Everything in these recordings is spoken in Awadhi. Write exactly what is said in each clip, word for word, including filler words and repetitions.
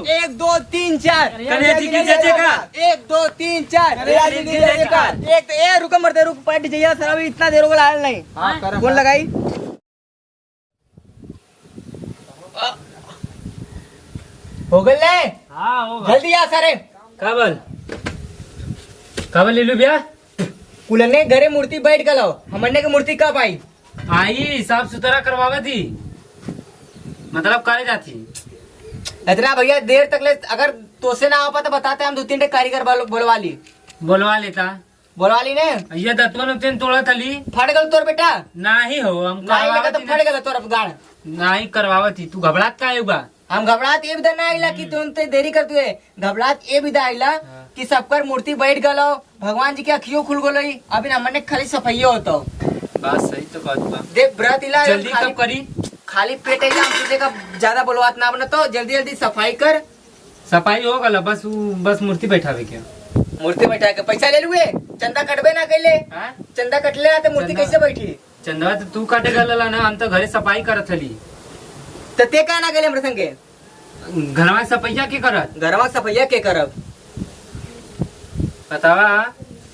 एक, दो, तीन, चार। कन्हैया जी की जय जयकार। एक, दो, तीन, चार। कन्हैया जी की जय जयकार। एक तो, ए, रुको मर्दे, रुक, बैठ जाइए सर, अभी इतना देर हो गया, आयल नहीं। हाँ, करो, फोन करो। लगाई। हो गल ले? हाँ, हो गल। जल्दी आ सारे। का बोल? का बोल लीलू भैया? कुलने घरे मूर्ति बैठ गलो, हमने के मूर्ति कब आई? आई, साफ सुथरा करवावत ही, मतलब करे जाती। इतना भैया देर तक ले, अगर तोसे ना आ पाता बताते, हम दो तीन ठे कारीगर बोल-, बोलवा ली। बोलवा लेता। बोलवा ली ने? ये दतवन उतन तोड़ा थली। फट गल तोर बेटा? नाही हो, हम नाही लगा करवावत तो ही फट ना। गल तोर गाड़। नाही करवावत ही, तू घबरात काहे बा? हम घबरात ये विदा ना आइला कि हम्म। तुम ते देरी कर तुए। घबरात ये विदा आइला हाँ। कि सबकर मूर्ति बैठ गलो, भगवान जी के अखियों खुल गलो ही, अभी ना मने खाली सफाइयो होतो। बात सही तो कहत बा। देख व्रत इला जल्दी खाली, कब करी? खाली पेट इला, हम तुझे का ज्यादा बोलवात ना बना तो जल्दी जल्दी सफाई कर। सफाई हो गल, बस उ, बस मूर्ति बैठावे के। मूर्ति बैठा के पैसा ले लुए, चंदा कटबे ना कैले। हाँ? चंदा कटले ना तो मूर्ति चंदा। कैसे बैठी? चंदवा तो तू काटे गल ना, हम तो घरे सफाई करत हली। तो ते का ना गइले हमरे संगे? घरवा के सफैया के करत? घरवा के सफैया के करब? बतावा।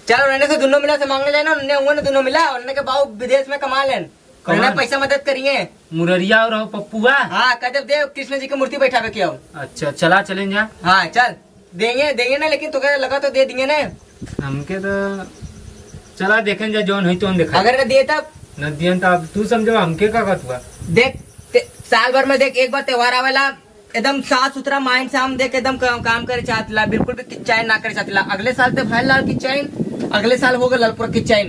चल, उन्हें से दुनो मिला से मांग लेना, उन्हें, उन्हें दुनो मिला, उन्हें के बाबू विदेश में कमा लेन। कौन? उन्हें पैसा मदद करिए। मुररिया और हो पप्पुआ? हाँ, कह देब दे कृष्ण जी के मूर्ति बैठावे के हो। अच्छा, चला चलें जा। हाँ, चल। देंगे, देंगे ना, लेकिन तोके लगा तो दे दिए ना। हमके तो चला देखें जा, जौन होई तौन देखा। अगर न दिए तब? न दियन तो अब तू समझो, हमके का कहत हुआ? देख, ते-, साल भर में देख, एक बार त्योहार आवेला, एकदम साफ सुथरा mind से हम देख, एकदम काम, काम करे चाहत ला, बिल्कुल भी किच्चाइन ना करे चाहत ला। अगले साल ते भैल लाल किच्चाइन, अगले साल हो गल लाल पूरा किच्चाइन।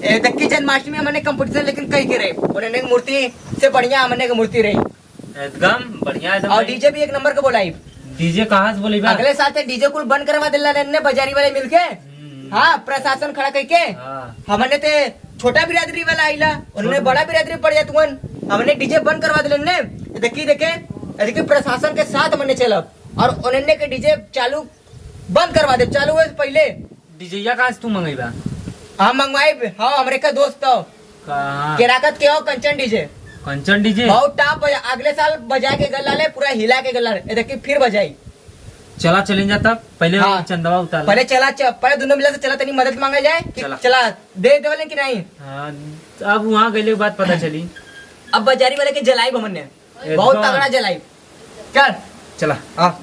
ए, देख की जन्माष्टमी हमने competition लेकिन कई के रहे, उन्हें मूर्ति से बढ़िया हमने के मूर्ति रही। एकदम बढ़िया, एकदम और बढ़िया। DJ भी एक नंबर के बोलाई। DJ कहाँ से बोली बा? अगले साल ते DJ कुल बंद करवा देला ने बाजारी वाले मिलके। हम्म। हाँ, प्रशासन खड़ा करके। हाँ। हमने ते छोटा बिरादरी वाला आइला, उन्होंने छोटा। बड़ा बिरादरी पड़ जात हुअन। हमने DJ बंद करवा देले ने। देखी देखे, देखी प्रशासन के साथ हमने चलब और उन्होंने के DJ चालू बंद करवा दे, चालू हुए से पहले। DJया कहाँ से तू मंगइबा? हम मंगवाई, हाँ, हमरे का दोस्त हो। कहाँ? केराकत के हो, कंचन DJ। कंचन DJ? बहुत top बजा, अगले साल बजा के गल लाले, पूरा हिला के गल लाले। ए, देखी, फिर बजाई। चला, चलें जा तब, पहले हाँ। चंदवा उतार ले। पहले चला, च-, पहले दुनो मिला से चला, तनी मदद मांगा जाए कि चला। चला, दे देवले कि नहीं? हाँ, अब वहाँ गइले के बाद पता चली। अब बाजारी वाले के जलाई बमन ने। एकदम। बहुत तगड़ा जलाई। चल। चला। हाँ।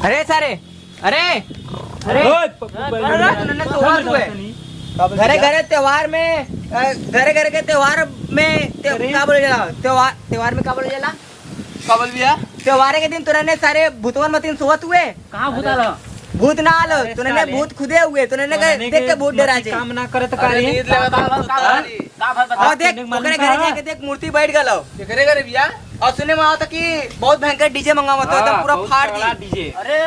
अरे सारे, अरे, अरे, ओए, पप्पू अरे, भाई, अरे, तूने तो हुआ तू है। घरे घरे त्योहार में, अ, घरे घरे के त्योहार में ते-, अरे। का बोले जाला? त्योहार, त्योहार में का बोले जाला? का बोल भैया? त्योहारे के दिन तोरा ने सारे भूतवन मतिन सोवत हुए। कहाँ भूत आलो? भूत ना आलो, अरे तोरा ने साले। भूत खुदे हुए, तोरा ने तोरा ने देख के के भूत डरा मती जे। काम ना करे त अरे करी। नींद लगा का, था, का, तो का, तारी। का भर बता? और देख, तूने मालूम ओकरे घरे कहा? जाके देख, मूर्ति बैठ गलो। केकरे घरे भैया? और सुने में आवता कि बहुत भयंकर DJ मंगावत हो, एकदम हाँ, पूरा बहुत फाड़ तगड़ा दी। DJ। अरे,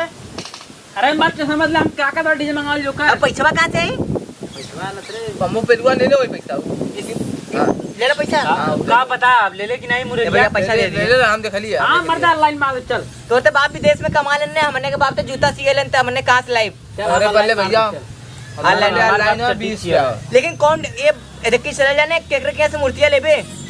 अरे, बात तो समझ ले, हम का का बा DJ मंगावल जो कर। अब पैसवा कहाँ से आई? पैसवा न रे। पम्मू पेलुआ ले ले वही पैसा। इस-, हाँ। ले ले पैसा। हाँ, हाँ, का पता, अब ले ले कि नहीं मुरलिया? ए भैया, पैसा ले ले ले। ले, हम देख लिया। हाँ, मर्दा, लाइन में आ, चल। तो ते बाप विदेश में कमा लेने, हमने के बाप तो जूता सिए लेन, ते हमने कहाँ से लाइब? चल, अरे, हम बल्ले लाइन में भैया। चल। हम हाँ, लाइन, लाइन, लाइन लाइन में बीस रुपया। लेकिन कौन, ये, ये देख के चले जाने, केकरे के यहाँ से मूर्तियाँ लेबे?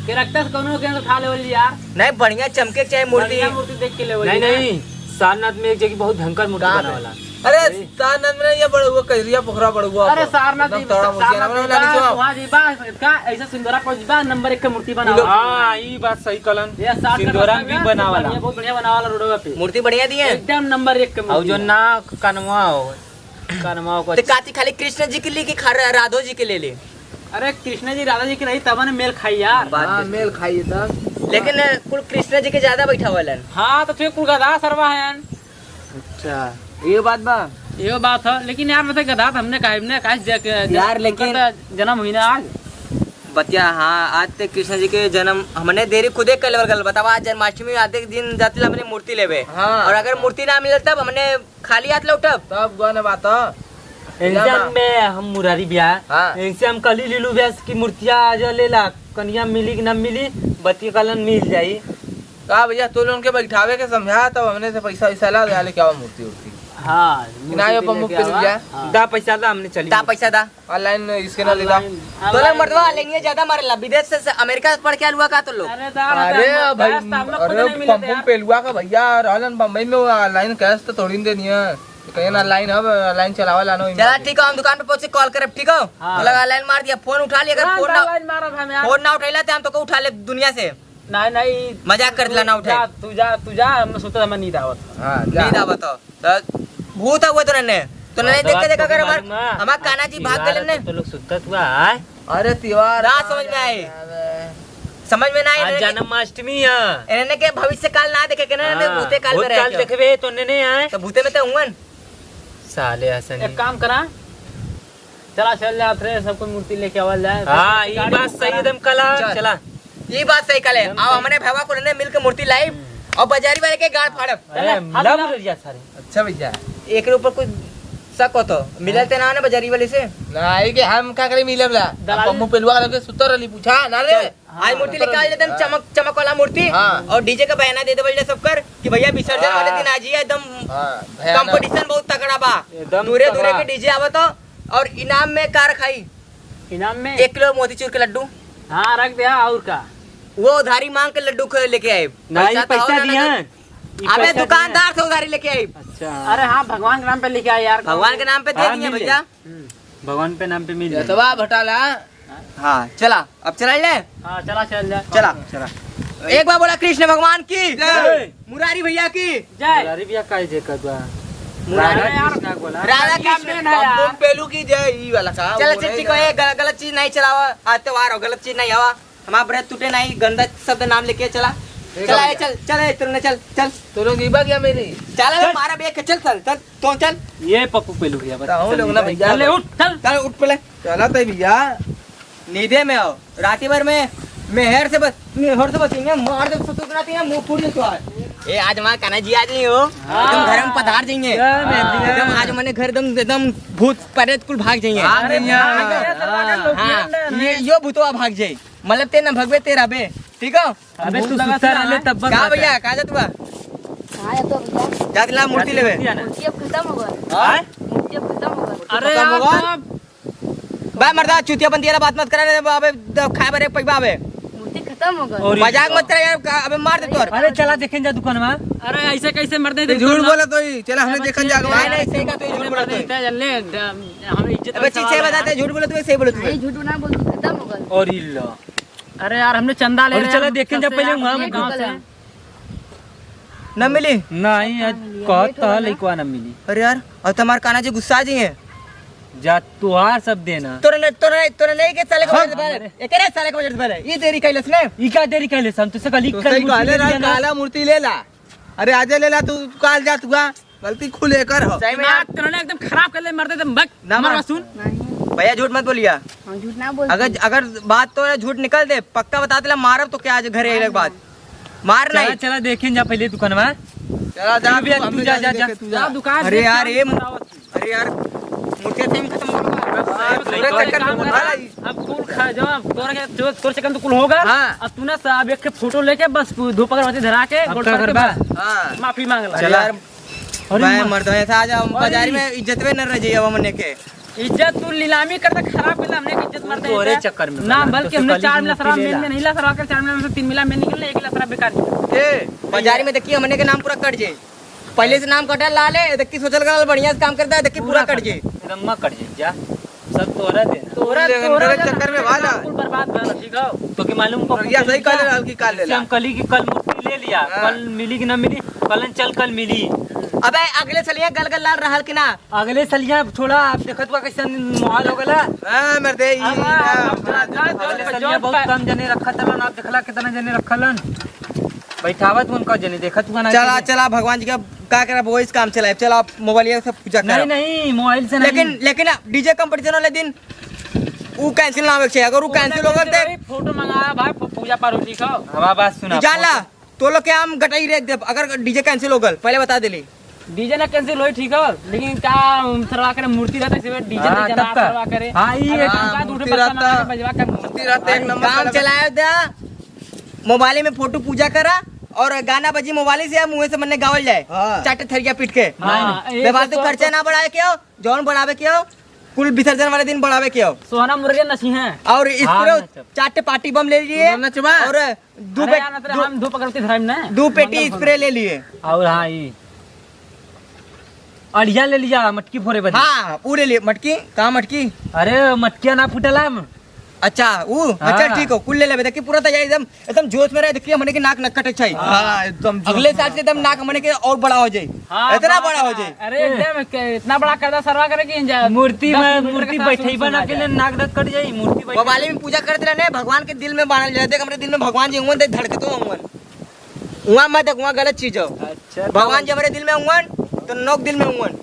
के रखता से कौनो के उठा लेवल यार। नहीं, बढ़िया चमके के चाहे मूर्ति। बढ़िया मूर्ति देख के लेवल नहीं, यार। नहीं, सारनाथ में एक जगह बहुत भयंकर मूर्ति कहाँ बना पे? वाला। अरे, ए? सारनाथ में नहीं, ये बड़ुआ, कहिरिया पोखरा बड़ुआ अरे, पर। सारनाथ एकदम जी, तगड़ा मूर्ति सारनाथ बना जी वाला बा, नीचे। वहाँ जी बा, का ऐसा सिंदूरा पर जी बा, नंबर एक के मूर्ति बना वाला। हाँ, ई बात सही कहलन। ये साठ का सिंदूरा रास्ता भी बा, बना वाला। ये बहुत बढ़िया बना वाला रोडवा पे। मूर्ति बढ़िया दी है। एकदम नंबर एक के और मूर्ति जो बा। नाक कनवा हो, कनवा को ते काची खाली कृष्ण जी के लिए कि खा-, राधो जी के ले ले? अरे कृष्ण जी राधा जी के रही तब ने मेल खाई यार। बात हाँ, तो मेल खाई तब। लेकिन, अ, कुल कृष्ण जी के ज्यादा बैठा वालन। हाँ, तो फिर कुल गधा सरवा है। अच्छा, ये बात बा। ये बात है, लेकिन यार, मतलब गधा तो हमने कहा, हमने कहा जे-, जे-, यार, लेकिन उनकर तो जन्म हुई ना आज। बतिया, हाँ, आज ते कृष्ण जी के जन्म हमने देरी खुदे कर लेवल गल। बतावा, आज जन्माष्टमी आते दिन जातिला हमने मूर्ति लेवे। हाँ। और अगर मूर्ति ना मिले तब हमने खाली हाथ लौटब? तब गन बात। इनसे हम, मैं, हम मुरारी ब्याह, हाँ। इनसे हम कली लीलू ब्याह की मूर्तिया आज लेला, कनिया मिली कि ना मिली, बतिया कलन मिल जाई। का भैया, तू लोगन के बैठावे के समझा, तब हमने से पैसा वैसा ला, ले क्या मूर्ति उर्ति। हाँ, कि ना, ये मूर्ति पम्मू लेके पे आवा। लिया। हाँ। दा पैसा दा, हमने चली। दा पैसा दा। Online scanner ले दा। Online, तो लोग online। मर्दवा online ज्यादा मारेला, विदेश से, से अमेरिका से पढ़ के आलुआ का तो लोग। अरे दा, अरे online भाई, cash तो हम लोग खुद अरे नहीं मिलते पम्पू यार। पेलुआ का भैया रहलन बम्बई में, वो online cash तो थोड़ी देनी है। कहीं ना online, अब online चलावा लानो चला इनका। ठीक है, हम दुकान पे पहुंच के call करब, ठीक हो? हाँ। तो लगा online मार दिया, phone उठा लिया, अगर हाँ, phone ना, online मारब हम यार। Phone ना उठैला तो हम तो को उठा ले दुनिया से। नहीं, नहीं। मजाक कर दिला, ना उठे। जा, तू जा, तू जा, हम सोचत हमें नींद आवत। हाँ, जा। नींद आवत हो। तो भूत हुआ तो नन्हे। तो नन्हे देख के देखा कर हमार, मालूम है? हमार कान्हा जी भाग गए ने। तो लोग सुतत हुआ है। अरे तिवार ना समझ में आई। समझ में ना आई आज इन्हें के-, जन्माष्टमी है। इन्हें के भविष्य काल ना देखे के ना, हाँ, भूते काल में भूत रह काल के। देखबे तो नन्हे आए। तो भूते में तो हुअन। साले हसन। एक काम करा, चला चल जात रहे, सबको मूर्ति लेके आवल जाए। हाँ, ई बात सही एकदम कला। चल। चला। ई बात सही कले। एकदम अब सही। हमने भैया को लेने मिल के मूर्ति लाई हम्म। और बाजारी वाले के गाड़ फाड़ब। अरे, चल, हम मिला ना। बोल जा सारे। अच्छा भैया, एक ऊपर कुछ शक हो तो मिलल ते ना, ना बाजारी वाले से। ना, आई के हम का करे मिलब ला? दलाल। अब पम्मू पेलुआ वाला के सुतर रहली, पूछा ना रे। चल। हाँ, आज मूर्ति लेके आ जाते हैं, हाँ। चमक, चमक वाला मूर्ति। हाँ। और DJ का बयाना दे देवल जा सबकर कि भैया विसर्जन हाँ। वाले दिन आ जाइए, एकदम हाँ, भयानक। Competition बहुत तगड़ा बा। एकदम दूरे दूरे तगड़ा। के DJ आवा तो। और इनाम में का रखाई? इनाम में? एक किलो मोतीचूर के लड्डू। हाँ, रख दे, और का? वो उधारी मांग के लड्डू ख-, लेके आए। नहीं, पैसा तो पैसा हो ना दिया नगद। है। ई अबे पैसा दुकानदार दिया। से उधारी लेके आई। अच्छा। अरे हाँ, भगवान के नाम पे लेके आए यार। भगवान के नाम पे दे हाँ, दिए मिल भैया। जाए। हम्म। भगवान पे नाम पे मिल जाए। जतवा भटाला। हाँ, चला, अब चला ले। हाँ, चला, चल जा। चला। चला। एक बार बोला कृष्ण भगवान की जय। मुरारी भैया की जय। मुरारी भैया का जय कर दो। मुरारी राधा यार, कृष्ण बोला। राधा कृष्ण। बम बम पेलू की जय, ई वाला का चल, बोले चल, ठीक है, ये गल-, गलत चीज नहीं चलावा। आज त्योहार हो, गलत चीज नहीं आवा। हमारा breath टूटे नहीं, गंदा शब्द नाम लेके चला। ठीक चला, है। ये चल, चल, ये तूने चल, चल। तू लोग इबा क्या मेरी? चल, अबे चल। मारा बेग, चल, चल, चल, तो चल। ये पप्पू पेलू भैया, बस। तो हम लोग ना भैया। चल, ले, उठ, चल। चल, उठ पहले। चला तो भैया। नींदे में आओ, राती भर में मेहर से बस, मेहर से बचेंगे, मार दे ससुर के नाती है, मुंह फूट दे तुम्हार। ए, आज हमार कान्हा जी आ जाइए हो, हाँ। एकदम घर में पधार जाइए। क्या मैं दिया? एकदम आज मने घर एकदम, एकदम भूत प्रेत कुल भाग जाइए। हाँ, भैया। हाँ, ये, यो भूतवा भाग जाए, मतलब ते ना भगवे, ते रहबे, ठीक हो? अबे तू सुता रहले तब का बता। भैया, का जात बा? कहाँ जात हो भैया? जात ला मूर्ति लेवे। मूर्ति अब खत्म हो गया। हाँ? मूर्ति अब खत्म हो गया। अरे खत्म हो गया? यार, बा मर्दा, चुतिया बंदी वाला बात मत करा रे, अबे द-, खाए बरे पैबा अबे। मूर्ति खत्म हो गई। और मजाक मत कर यार, का-, अबे मार दे तोर। अरे चला देखें जा दुकान में। अरे ऐसे कैसे मर दे ते झूठ दुकान में? बोलत होई, चला हमने अरे देखन बच्चे, जागवा। नहीं, नहीं, सही का तो झूठ बोलत होई। चल ले, द-, हम इज्जत अबे रक्षा चीज सही वाला बताते, है। झूठ बोलत होई, सही बोलत होई। नहीं, झूठ ना बोलती, खत्म हो गई। और इल्ला। अरे यार, हमने चंदा ले और रहे चला हैं, देखें जब सबसे पहले यार, वहाँ हम गाँव से। न मिली? नहीं, आज कहत तो है लइकवा न मिली। अरे यार, और तुम्हार कान्हा जी गुस्सा आ जाइए। जा, तुहार सब देना। तोरे ने, तोरे, तोरे नहीं के साले को हाँ। वजह से पहले, एकरे साले को वजह से पहले, ये देरी कैलस ने। ई का देरी कैलस? हम तुझसे कल, तो कल सही कहले रहा, काला मूर्ति ले ला। अरे आजे ले ला, तू काल जा, तू आ। गलती खुले कर हो। सही में दिमाग यार। तोरे ने एकदम खराब कर ले, मर दे, एकदम बक, ना मरवा मार। सुन। नहीं। भैया झूठ मत बोलिया। हम झूठ ना बोलते। अगर, अगर बात तो झूठ निकल दे, पक्का बता देला, मारब तो क्या आज घरे हाँ। एक बात। मार चला, नहीं। चला, देखें जा पहले दुकानवा। चला, जा, तू भी तू, तू हमने जा, जाके जा, देखे, जा। तू जा। जा, दुकान अरे देख यार, के ये बताओ। अरे यार, मुर्तिया टाइम खत्म हो गया। हाँ, पूरा चक्कर में बोला है। अब कुल खा जाओ, अब तोर के, जो तोर चक्कर में तो कुल होगा। हाँ। अब तू ना साहब एक के फोटो लेके बस धूप अगरबत्ती धरा के अब गोड़ का पर के करबा? बस हाँ। माफी मांग ला। चला। यार, अरे मैं माँ। मर्द हूँ, ऐसा आज हम अरे। बाजारी में इज्जत में न रह जाइए, अब हमने के। इज्जत तू नीलामी करता, खराब करता, हमने के इज्जत मरता तोरे है। चक्कर में ना, बना, बल्कि तो हमने कल चार मिला शराब मेल में नहीं ला, शराब के चार मिला में से तीन मिला मेल निकल, एक ला शराब बेकार निकल। ए, बाजारी में देखिए, हमने के नाम पूरा कट जाए। पहले से नाम कटा ला ले, देखी सोचल गलल बढ़िया से काम करता है, देखी पूरा पूरा कट कट जाए। एकदम मत कट जाए, जा। सब तोरा देना। तोरा, तोरे तोरा चक्कर में भाला। बिल्कुल बर्बाद भला, ठीक हो? तो के मालूम को और या सही काले लाल की काले से ला। हम कली की कल मूर्ति ले लिया, हाँ। कल मिली कि ना मिली, कल चल कल मिली। अबे अगले सलिया गल गल लाल रहल कि ना? अगले सलिया छोड़ा, आप देखत बा कैसन माहौल हो गला। हाँ, मर्दे, ई अब ना, अब ना, अगले ना, सलिया बहुत ना, कम जने रखत रहलन, आप देखला कितना जने रखलन। बैठावत उनका जने देखत हुआ ना चला, कि चला, भगवान जी का का करब, वही काम चलाए। चला, आप मोबाइल से पूजा नहीं, करब। नहीं, मोबाइल से नहीं। लेकिन, लेकिन आप DJ competition वाले दिन वो cancel ना होवे के चाहिए। अगर वो वो cancel होगा तो भाई, फोटो मंगाया भाई, पू-, पूजा पाठ हो, ठीक हो? हमारा बात सुना। जान ला, तो लोग क्या हम गटाई रेत देब, अगर DJ cancel हो गल, पहले बता देली। DJ ना cancel होई, ठीक हो, लेकिन का, हम सरवा करे मूर्ति रहते, सिर्फ DJ हाँ, नहीं जना तब का? सरवा करे। हाँ, ये अरे एक काम का, दूसरे मूर्ति पर रहता, सामान बजवा कर मूर्ति रहता, एक नंबर काम चलावे। चलाए दे, मोबाइल में फोटो पूजा करा, और गाना बजी मोबाइल से, मुँह से मन्ने गावल जाए। हाँ। चाटे थरिया पीट के। हाँ, बेफालतू खर्चा ना बढ़ावे के हो, जौन बढ़ावे के हो, कुल विसर्जन वाले दिन बढ़ावे के हो। सोहना मुर्गे नची हैं। और इस हाँ, तरह नचब। चाटे पार्टी बम ले लिए। नचबा। और दू अरे पे-, यार, नचले दू, हम धूप अगरबत्ती धराइम ना। दू पेटी मंगल स्प्रे ले लिए। और हाँ, ई अड़िया ले लिया, मटकी फोड़े बदे। हाँ, ऊ ले लिए। मटकी? कहाँ मटकी? अरे, मटकिया ना फूटला हम। अच्छा, ऊ? अच्छा, हाँ। ठीक हो, कुल ले लेबे। देखी, पूरा तैयारी एकदम, एकदम जोश में रहे। देखिए, हमने के नाक न कटे चाहिए। हाँ, एकदम जोश अगले में साल से एकदम नाक हमने के और बड़ा हो जाए। हाँ, इतना बड़ा बड़ा हो करा। जाए। अरे, एकदम के-, इतना बड़ा कर दा सरवा करे कि इंजा मूर्ति दस में, मीटर मूर्ति के साथ बैठई सुन बना सुना के जाए। ले नाक दत कट जाई, मूर्ति बैठई। भवाली में पूजा करत रहने, भगवान के दिल में बांधल जाए। देख, हमरे दिल में भगवान जी हुवन, देख, धड़कतो हुवन। उहाँ मत देख, उहाँ गलत चीज हो। अच्छा, भगवान जी हमरे दिल में हुवन, तो नोक दिल में हुवन।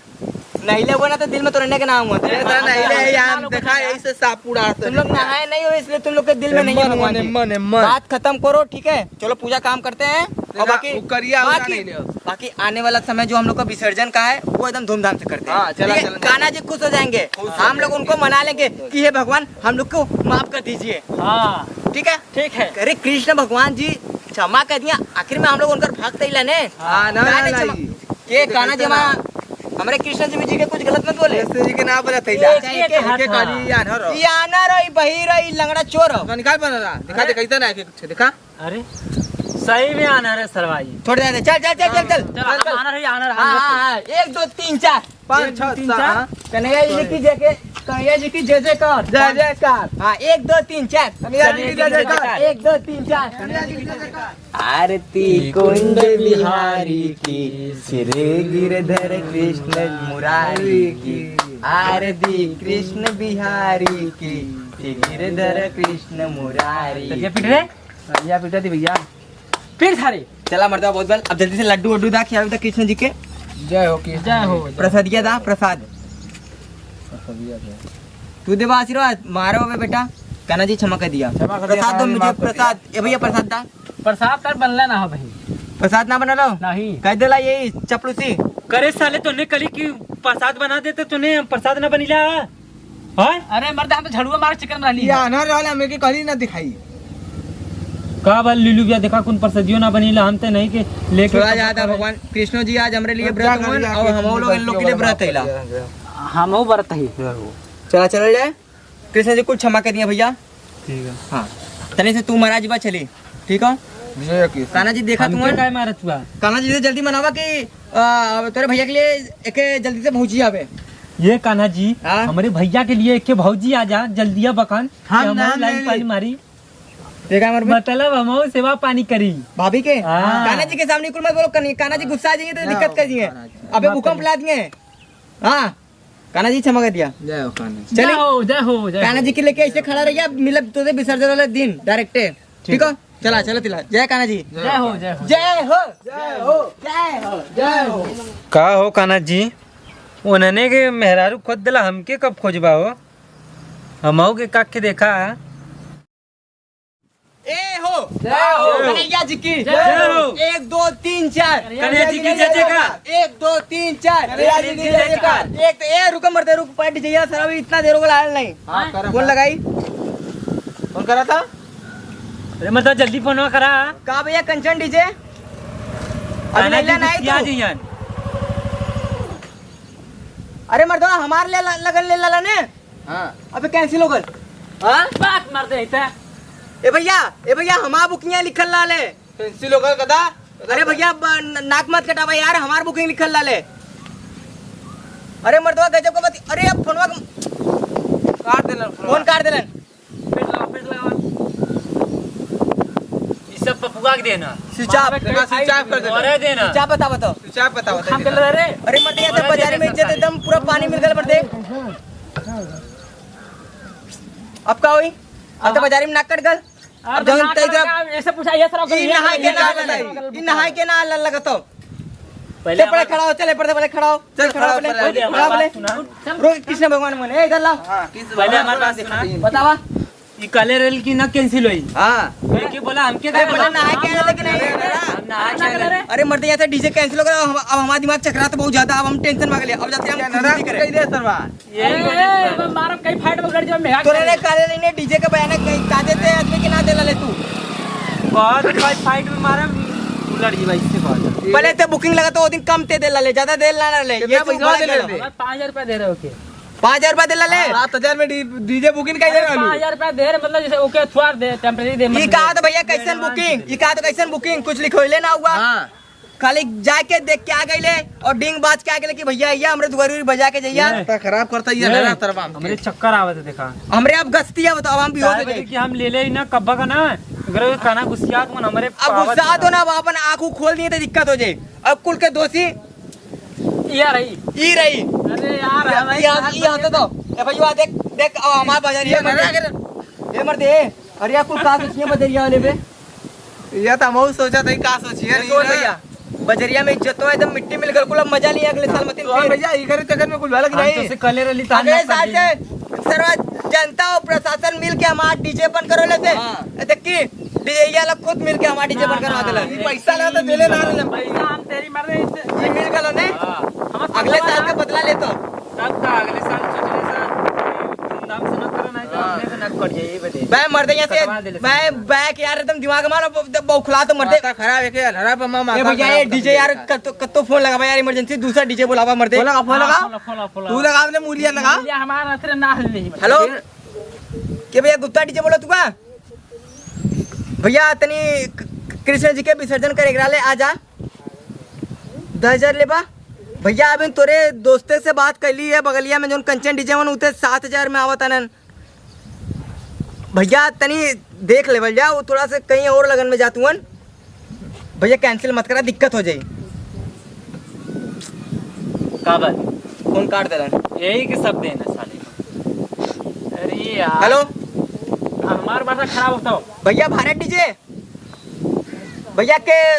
नहिले हुआ ना तो दिल में तो रहने के ना हुआ। अरे, साला नहिले है यार, देखा, यही से सांप उड़ा आता तुम लोग है। नहाए नहीं हो, इसलिए तुम लोग के दिल में नहीं है एम्मन, भगवान जी। एम्मन, एम्मन। बात खत्म करो, ठीक है? चलो, पूजा काम करते हैं। और देखा, बाकी, वो करिया उड़ा बाकी, नहीं लियो। बाकी आने वाला समय जो हम लोग का विसर्जन का है, वो एकदम धूमधाम से करते हैं। हाँ, चला, ठीक है? चला, चला। कान्हा जी खुश हो जाएंगे। खुश हो हम लोग जाएंगे। उनको मना लेंगे कि हे भगवान, हम लोग को माफ कर दीजिए। हाँ। ठीक है? ठीक है। अरे, कृष्ण भगवान जी क्षमा कर दिया, आखिर में हम लोग उनकर भक्त ही लेने। हाँ, ना, कान्हा ना, जी ना, क्षमा-, ये के देखो, कान्हा जी इतना हमारा, हमरे कृष्ण जी, जी के कुछ गलत मत बोले। कृष्ण जी के ना बोला था, एक, जा। एक एक हाथ के था। काली आन्हर हो। ये आन्हर हो, ये बहिर हो, ये लंगड़ा चोर हो। तो निकाल बना रहा। दिखा, अरे। दिखा, इतना है, एक, एक, दिखा। अरे, सही में आन्हर है सरवाई। छोड़ दे, चल, चल, चल, चल, चल। चल, चल, चल। आन्हर है, आन्हर, हाँ, आन्हर। हाँ, हाँ, एक, दो, तीन, चार। पाँच, एक, दो, छः, तीन, सात, चार। हाँ। कन्हैया जी की जय के, कन्हैया जी की जय जयकार। जय जयकार। हाँ, एक, दो, तीन, चार। कन्हैया जी की जय जयकार। एक, दो, तीन, चार। कन्हैया जी की जय जयकार। आरती कुंड बिहारी की, श्री गिरधर कृष्ण मुरारी की। आरती कृष्ण बिहारी की, श्री गिरधर कृष्ण मुरारी। तो क्या पिट रहे? भैया पिटा दी भैया। फिर सारे। चला मर्दवा, बहुत बल। अब जल्दी से लड्डू वड्डू दा, खियावे दा कृष्ण जी के। जय हो कृष्ण। जय हो। प्रसादिया दा, प्रसाद। प्रसादिया दा। तू देवा आशीर्वाद, मारो बे बेटा। कान्हा जी क्षमा कर दिया। क्षमा कर दिया, प्रसाद दो कान्हा जी, मुझे, माफ कर दिया। प्रसाद। ए भैया, प्रसाद दा। प्रसाद तार बनला ना हो भाई। प्रसाद ना बनल हो? नहीं। कह देला यही चपलूसी। करे साले, तोने कली कि प्रसाद बना देते, तोने प्रसाद ना बनिला। हाँ? अरे मर्द, हम तो झड़ुआ मार चिकन रहली ये है। आन्हर रहले, हमें के कली ना दिखाई। का बात लीलू भैया, देखा कौन प्रसादियो ना बनीला, हम ते नहीं के लेके छोड़ा कब जाता करे? भगवान कृष्ण जी आज हमरे लिए तो व्रत क्या हुए करेगा? और हम लोग इन लोग के लिए व्रत हैला। हम वो व्रत ही। चला चला जाए, कृष्ण जी कुछ क्षमा कर दिया भैया। ठीक है। हाँ, तनी से तू महाराज बा चली, ठीक हो? जय कृष्ण। कान्हा जी देखा हमके तुम काहे मारत हुआ? कान्हा जी से जल्दी मनावा कि आ, तोरे भैया के लिए एक जल्दी से भौजी आवे। ये कान्हा जी, हाँ? हमरे भैया के लिए एक भौजी आ जा, जल्दिया बकन, हम कि हमहू नाम लाइन ले पानी ली। मारी। देखा हमारे मतलब हमहू सेवा पानी करी। भाभी के? हाँ। कान्हा जी के सामने कुल मत बोलो, कन्हैया, कान्हा जी गुस्सा आ जाएंगे तो हाँ, दिक्कत कर दिए। कान्हा जी। अबे माफ भूकंप करिए। ला दिए। हाँ। कान्हा जी क्षमा कर दिया। जय हो कान्हा जी। चलिए। जय हो, जय हो, जय कान्हा हो। जी के लेके ऐसे खड़ा रहिए, मिलब तो विसर्जन वाले दिन डायरेक्ट। ठीक ठीक हो? है। चला, चला, चला। जय कान्हा जी। जय हो, जय हो। जय हो। जय हो। जय हो। जय हो। का हो कान्हा जी, उन्हने के मेहरारू खोज देला, हमके कब खोजबा हो? हमहू के काके देखा। ए हो। जय हो। कन्हैया जी की। जय हो। एक, दो, तीन, चार। कन्हैया जी की जय जयकार। एक, दो, तीन, चार। कन्हैया जी की जय जयकार। एक तो, ए, रुको मर्दे, रुक, बैठ जाइए सर, अभी इतना देर हो गया, आयल नहीं। हाँ, करा, कौन करा। लगाई? कौन करा था? अरे मतलब जल्दी फोनवा करा। का भैया, कंचन डीजे? अभी कान्हा जी लैला नहीं गुस्सिया तू। जइहन। अरे मर्दवा, हमार ले ला-, लगन ले लाला ने। हाँ। अबे कैंसिल हो गल। हाँ? बात मर दे इते। ए भैया, ए भैया, हमार बुकिंग लिखल लाले। कैंसिल हो गल कदा? अरे भैया, ब-, न-, नाक मत कटावा यार, हमार बुकिंग लिखल लाले। अरे मर्दवा गजब का बात, अरे अब फोनवा क-, काट देलन फोनवा। फोन काट देलन। पेट लगा, पेट लगा। ई सब पपुआ के देना। स्विच ऑफ। देखा, स्विच ऑफ कर देना। अरे देना। स्विच ऑफ बता, बताओ। स्विच ऑफ बता, बता, हम बता। कर रहे। अरे मर्दवा, तो अरे बाजार में देना इज्जत सरकारी। एकदम पूरा पानी मिल गल मर्दे। अब का होई? अब तो बाजार में नाक कट गल। अब अब जौन नाक तै कट जब गल, ऐसे पूछा, ये सर, ई नहाए के ना बताई, ई नहाए के ना ल-, लगतो। पहले चल, पहले हमार खड़ा हो, चल, पहले, पहले खड़ा हो। चल, चल, खड़ा हो, खड़ा हो, पहले, पहले खड़ा हो, हमार पहले। बात सुना। रुक, कृष्ण भगवान मन, ए, इधर ला। हाँ, कृष्ण पहले भगवान हमार बात सुना। सुना। बतावा। ई काले रेल की ना कैंसिल होई। हाँ। ये के बोला, हमके ए, क्या बोला, बोला? नहाए के आया, लेकिन नहीं। हम नहाए के आया। अरे मर्दे, यहाँ से डीजे कैंसिल हो गया, हम, अब हमारा दिमाग चकरा तो बहुत ज्यादा, अब हम टेंशन में आ गए, अब जाते हैं हम क्या खुद नरक ही करें। कह दे सरवा। यही ए, वजह से। ए, मारब कई फाइट में गड़ जाओ, मेहा तोरे ने करे। काले लेने डीजे का बयाना कहीं का देते आदमी के ना देला ले तू। बहुत कई फाइट में मारब, लड़की भाई, इससे बात है। पहले ते booking लगा तो वो दिन कम ते दे लाले, ज्यादा दे लाना ले। कितना ये तू पैसा बड़ा दे गलत लेते? है। हमारे पाँच हजार रुपया दे रहे हो के? पाँच हजार रुपया दे लाले? हाँ, सात हजार में डी-, DJ booking कैसे अरे, चालू? पाँच हजार रुपया दे रहे, मतलब जैसे ओके थुआर दे, temporary दे, ये मतलब कहा तो भैया कैसन booking? ये कहा तो कैसन booking? कुछ लिखोइले ना हुआ? हाँ। खाली जाके देख के आ गईले और डींग बाज के आ गईले कि भैया, ये हमरे दुआरी बजा के जइया। ये तो खराब करता ही है ये ना, तरबा। हमरे चक्कर आवत है, देखा। हमरे अब गस्ती आवत, अब हम भी हो जाए। कि हम ले ले ही ना, कब्बा का ना, अगर वो काना गुस्सिया तो मन हमरे अब पावत गुस्सा है। तो ना, अब अपन आँख उख खोल दिए तो दिक्कत हो जाए। अब कुल के दोषी ये रही। ई रही। अरे यार, ये, हमारे ये, साथ ये में हंसे तो। ए भैया, देख, देख, अब हमार बजरिया ये मर दे। अरे, ए मर दे। अरे यार, कुल का सोचिए बजरिया वाले बे? ये तो हम सोचा था, का सोचिए ये नहीं सोच ना। भैया, बजरिया में इज्जत तो एकदम मिट्टी मिल गल, कुल अब मजा नहीं, अगले साल मत तो फिर। भैया, इधर चक्कर में कुल वाला कि हम तो नहीं? से कले रली तान अगले ना साल कर से सरवा जनता और प्रशासन मिल के हमार DJ बंद करो लेते। हाँ। ए, देख की, DJ ये लोग खुद मिल के हमार DJ बंद करवा देला। हाँ, ये पैसा लेता, दे ले ना रे। पैसा हम तेरी मर रहे इससे। ये मिल गलो ने? हाँ। हम अगले साल का बदला लेता। तब का अगले साल सोच रहे सर, धूमधाम से न करो, नहीं तो हाँ। अपने से नक कट जाए, ये बता। बे मर्दे यहाँ से, कटवा दे ले बे, सब। बे के यार एकदम दिमाग मारो, ब-, ब-, बौखला तो मर्दे। माथा खराब है क्या? हरा पे माँ ए माथा भैया, खराब ये कर DJ यार, दिया। कत्तो, कत्तो फोन लगावा यार, emergency दूसरा DJ बुलावा मर्दे। फोन लगा, फोन हाँ, लगा। फोन लगा, फोन लगा। तू लगा, अपने मूलिया लगा। मूलिया हमारा असर ना हल नहीं। Hello, के भैया गुप्ता DJ बोला तू का? भैया तनी क-, क-, कृष्ण जी के विसर्जन करे एकरा ले आ जा। दस हजार लेबा? भैया, अभी तोरे दोस्ते से बात कैली है, बगलिया में जौन कंचन DJ वन, उते सात हजार में आवत आनन। भैया, तनी देख लेवल जा, वो थोड़ा से कहीं और लगन में जात हुअन। भैया, cancel मत करा, दिक्कत हो जाई। का बात? फोन काट देलन। यही के सब देन है साले। अरे यार। Hello। हमार माथा खराब होता हो। भैया, भारत DJ। भैया के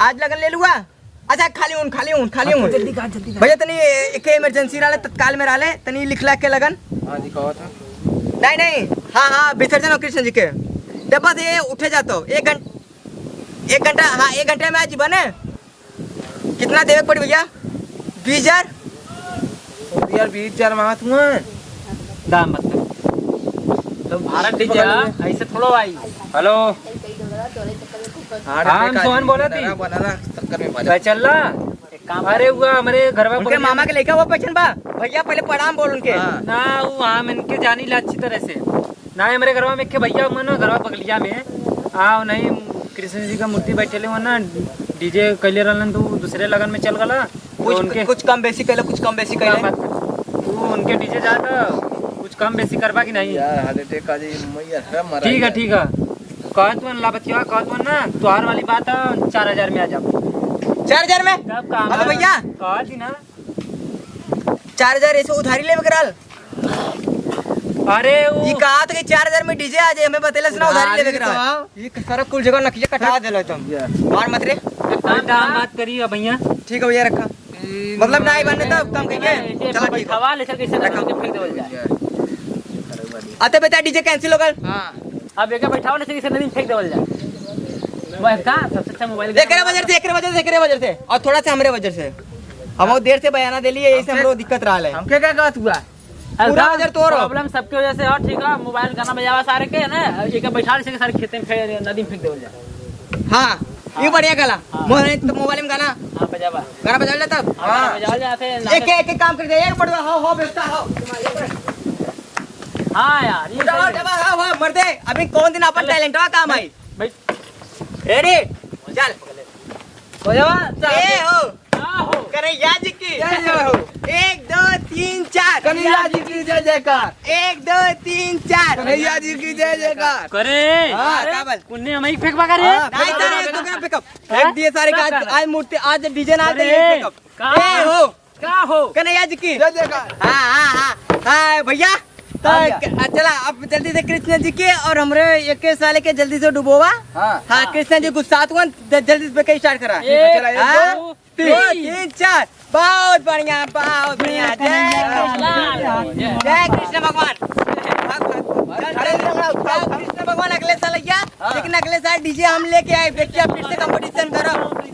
आज लगन ले लुआ? अच्छा, खाली उन, खाली उन, खाली उन। जल्दी का, जल्दी का। भैया, तनी ए-, एक emergency रहले, तत्काल में रहले, तनी लिख लाख के लगन। हाँ जी, कहा था। नहीं, नहीं, हाँ, हाँ, विसर्जन हो कृष्ण जी के। जब बस ये उठे जातो, एक घंट-, एक घंटा, हाँ, एक घंटे में आ जीबा ने। कितना देवे के पड़ी भैया? बीस हजार? यार, बीस हजार मांगत हुआ। दाम मत कर। तो भारत DJ, ऐसे थोड़ो आई। Hello। हाँ, हम सोहन बोला थी। बना रहा, चक्कर में पड़ जा। चल रहा? एक काम अरे, हुआ हमरे घरवा उनके बगलिया मामा में के लइका हुआ पहचान बा? भैया, पहले प्रणाम बोल उनके। हाँ। ना, वो हम इनके जानी ला अच्छी तरह से। ना, हमरे घरवा में एक भैया हुआ ना, घरवा बगलिया में। आओ नहीं, कृष्ण जी का मूर्ति बैठे ले हुआ ना, DJ कैले रहलन, तो दूसरे लगन में चल गला। तो कुछ, उनके कुछ कम बेसी कैला, कुछ कम बेसी कैला। बात, तू उनके DJ जाता, कुछ कम बेसी करबा कि नहीं? यार, heart attack आ जाई, मैया, है मरा ठीक है, गया। ठीक है। कहत मन ला बतिया, कहत मन ना, तोहार वाली बात है, चार हजार में आ जाओ। चार हजार में? तब का हेलो हमारा भैया। कहत ही ना। चार हजार ऐसे उधारी लेवे के रहल। अरे वो ई कहत कि चार हजार में DJ आ जाए, हमें बतेले से ना उधारी लेवे के रहल। ये सारा कुल जगह नकिया कटा देला तुम। मार मत रे। भाई, दाम बात करी अब भैया। ठीक है भैया, रखा। मतलब ना आई बनने तब कम कहिए। चला ठीक है। बैठावा ले सर, कैसे रखा। नदी में फेंक देवल जाए। अते बेटा, DJ cancel हो गल। हाँ। अब एक बैठावा ले सर, कैसे नदी में फेंक देवल जाए। वह का सबसे अच्छा मोबाइल एकरे वजह से, एकरे वजह से, एकरे वजह से। और थोड़ा सा हमरे वजह से। हम वो देर से बयाना देली है, यही से हमरो दिक्कत रहा है। हमके का कहत हुआ? अरे पूरा साहब, वजह तोरो। Problem सबके वजह से हो, ठीक है? मोबाइल गाना बजावा सारे के ना, एक बैठा ले सके सारे खेते में फेंक, नदी में फेंक देवल जाए। हाँ, हाँ। ये बढ़िया गाला। हाँ। मोहन तो मोबाइल में गाना। हाँ, बजावा। गाना बजा ले तब। हाँ, हाँ। बजावा जाते हैं, एक, एक, एक काम कर दे, एक बढ़िया, हाँ, हाँ, बेचता, हाँ। हाँ यार, ये उठावा, सही है। उठावा, हाँ, हाँ, मर्दे, अभी कौन दिन अपन चले। Talent वा काम आई। भाई। Ready? चल। बजावा, चल। ए हो। का हो? कन्हैया जी की। जय जय हो। एक, दो, तीन, चार। कन्हैया जी की जय जयकार। एक, दो, तीन, चार। कन्हैया जी की जय जयकार। करे। हाँ, अरे, का बोल? उन्ने हम ही फेंकबा करे? हाँ, नहीं, फेंकबा सर, करे। ये तो क्या फेंकब? हाँ? फेंक दिए सारे का का, आज, करना? आज मूर्ति, आज DJ ना आते, अरे, ये फेंकब। का? ए हो। का हो? कन्हैया जी की। जय जयकार। हाँ, हाँ, हाँ। हाँ, भैया। तो हाँ भैया। क-, चला, अब जल्दी से कृष्ण जी के और हमरे एक साले के जल्दी से डुबोवा। हाँ। हाँ, हाँ। कृष्ण जी गुस्सात हुआ, ज-, जल्दी से start करा। एक, चला, एक, हाँ? दो, तीन। तीन, चार। बहुत बढ़िया, बहुत बढ़िया। जय कृष्ण। जय कृष्ण भगवान। भाग, भाग, भाग। चल, चल, चल, कृष्ण भगवान अगले साल आइया, हाँ। लेकिन अगले साल DJ हम लेके आए, देखिए आप फिर से competition करो।